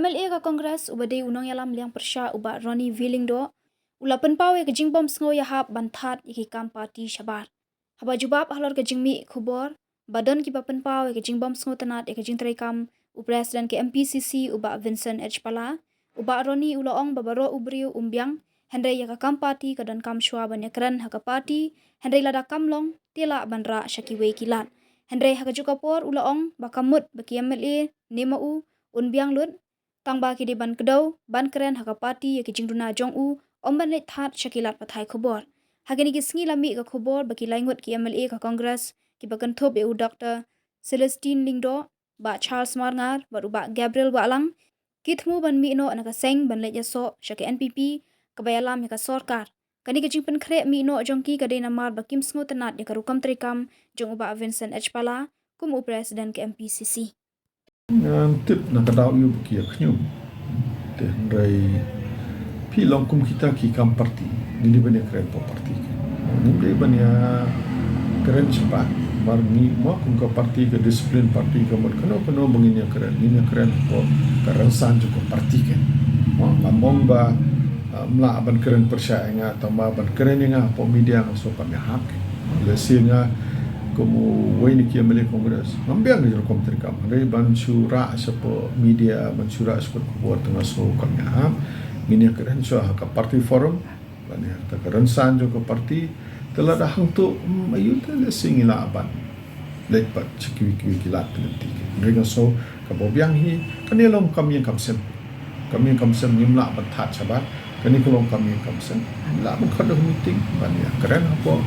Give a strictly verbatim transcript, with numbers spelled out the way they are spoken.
M L A ka Congress uba dei u nongïalam liang pyrshah u Bah Ronnie V Lyngdoh u la pynpaw ïa ka jingbym sngewïahap ban thad ïa ki kam party shabar. Haba jubab halor ka jingmih khubor ba don kiba pynpaw ïa ka jingbym sngewtynnad ïa ka jingtreikam u President ka M P C C u Bah Vincent H Pala, u Bah Ronnie u la ong ba baroh u briew um biang, hynrei ïa ka kam party ka donkam shuwa ban ïakren ha ka party, hynrei lada kam long te lah ban rah sha kiwei ki lad. Hynrei ha kajuh ka por u la ong ba ka mut ba ki M L A ne ma u un biang lut, tang ba ki dei ban kdew ban kren ha ka party ïa ki jingduna jong u, ym ban leit thad sha ki lad pathai khubor. Ha kine ki sngi la mih ka khubor ba ki laingut ki M L A ka Congress kiba kynthup ïa u Doctor Celestine Lyngdoh, Bah Charles Marngar bad u Bah Gabriel Wahlang ki thmu ban mih noh na ka seng ban leit ïasoh sha ka N P P kaba ïalam ïa ka sorkar. Kane ka jingpynkhreh mih noh jong ki ka dei namar ba kim sngewtynnad ïa ka rukom treikam jong u Bah Vincent H Pala kum u President ka M P C C. Ngan tip na ka daw ïa u ba ki ïa khñium. Te hynrei phi long kum kita ki kam party, ngi dei ban ïa kren hapoh party kein. Ngim dei ban ïa kren shabar. Namar ngi mo kum ka party, ka discipline party ka mut kano kano ba ngin ïa kren, ngin ïa kren hapoh ka rynsan jong ka party kein. Mo, ngam ong ba, ah, ym lah ban kren pyrshah ïa nga, tangba ban kren ïa nga hapoh media nga sngew kam ïahap kein. Lehse nga kum uwei na ki M L A Congress, ngam biang ïa ka rukom treikam. Hynrei ban shu rah shapoh media, ban shu rah shapoh khubor te nga sngew kam ïahap. Ngin ïa kren shuwa ha ka party forum, lane ha ka rynsan jong ka party. Te lada hangto, hmm, aïu te lehse ngi lah ban leit pat sha kiwei kiwei ki lad ki lynti. Hynrei nga sngew kaba biang hi, kane long kam ïing kam sem. Kam ïing kam sem ngim lah ban thad shabar. Kane ka long kam ïing kam sem. Ngi lah ban khot da ka meeting ban ïa kren hapoh